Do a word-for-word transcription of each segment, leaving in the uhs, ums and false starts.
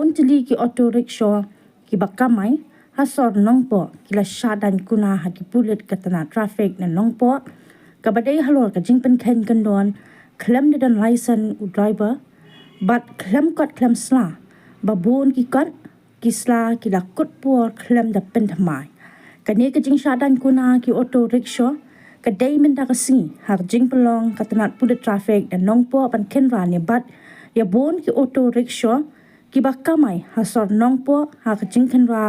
Bun tylli ki auto rickshaw kiba kamai ha sor Nongpoh ki la shah daiñ kuna ha ki pulit ka tnat traffic na Nongpoh, kaba dei halor ka jingpynkheiñ kyndon khlem da don license u driver bad khlem kot khlem sla, ba bun ki kot ki sla ki la kut por khlem da pynthymmai. Kane ka jingshah daiñ kuna ki auto rickshaw ka dei mynta ka sngi ha ka jingpynlong ka tnat pulit traffic na Nongpoh ban khynra ne bat ïa bun ki auto rickshaw kiba kamai ha sor Nongpoh ha ka jingkhynra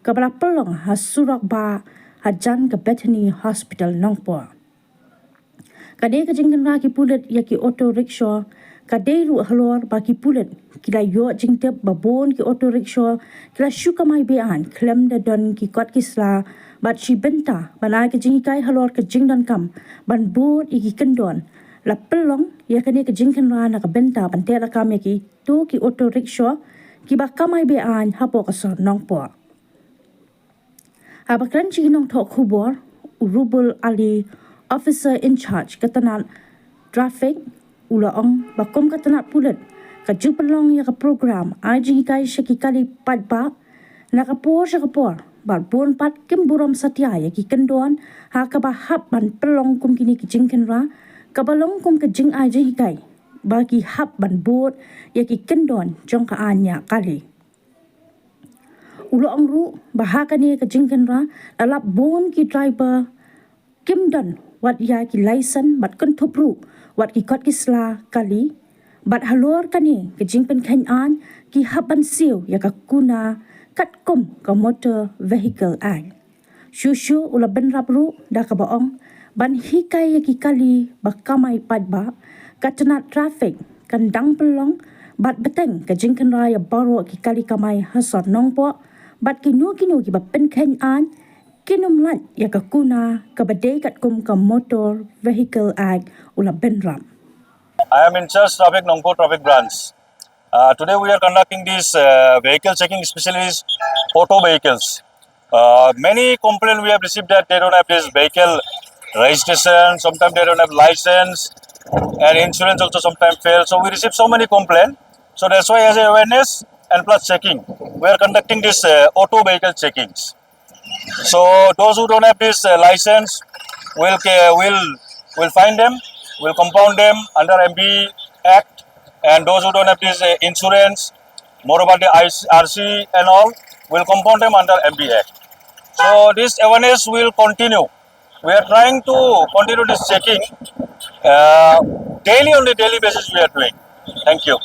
kaba la pynlong ha surok bah hajan ka Bethany Hospital Nongpoh. Kane ka jingkhynra ki pulit ïa ki auto rickshaw ka dei ruh halor ba ki pulit ki la ïoh jingtip ba bun ki auto rickshaw ki la shu kamai be-aiñ khlem da don ki kot ki sla, bad shi bynta ban ai ka jinghikai halor ka jingdonkam ban bud ïa ki kyndon. La pynlong ïa kane ka jingkhynra na ka bynta ban teh lakam ïa kito ki auto rickshaw kiba kamai be-aiñ hapoh ka sor Nongpoh. Haba kren sha ki nongthoh khubor, u Rubul Ali, officer in charge ka tnat traffic, u la ong ba kum ka tnat pulit ka ju pynlong ïa ka program ai jinghikai sha ki kali paidbah na ka por sha ka por, bad bun pat kim burom satia ïa ki kyndon ha kaba hap ban pynlong kum kine ki jingkhynra, kaba long kum ka jingai jinghikai ba ki hap ban bud ïa ki kyndon jong ka aiñ ñiah kali. U la ong ruh ba ha kane ka jingkhynra la lap bun ki driver kim don wat ïa ki license bad kynthup ruh wat ki kot ki sla kali, bad halor kane ka jingpynkheiñ aiñ ki hap ban siew ïa ka kuna katkum ka Motor Vehicle Act. Shuh shuh u la bynrap ruh da kaba ong ban hikai ïa ki kali ba kamai paidbah, ka tnat traffic kan dang pynlong bad bteng ka jingkhynra ïa baroh ki kali kamai ha sor Nongpoh, bad kino kino kiba pynkheiñ aiñ kin ym lait ïa ka kuna kaba dei katkum ka Motor Vehicle Act, u la bynrap. I am in charge traffic, Nongpoh traffic branch. Uh, today we are conducting this uh, vehicle checking, especially is auto vehicles. Uh, many complaint we have received that they don't have this vehicle registration, sometimes they don't have license, and insurance also sometimes fail. So we receive so many complaint. So that's why as a awareness and plus checking, we are conducting this uh, auto vehicle checkings. So those who don't have this uh, license, we'll, ca- we'll, we'll fine them, we'll compound them under M V Act, and those who don't have this uh, insurance, moreover the I C, R C and all, we'll compound them under M V Act. So this awareness will continue. We are trying to continue this checking uh, daily, on a daily basis we are doing. Thank you.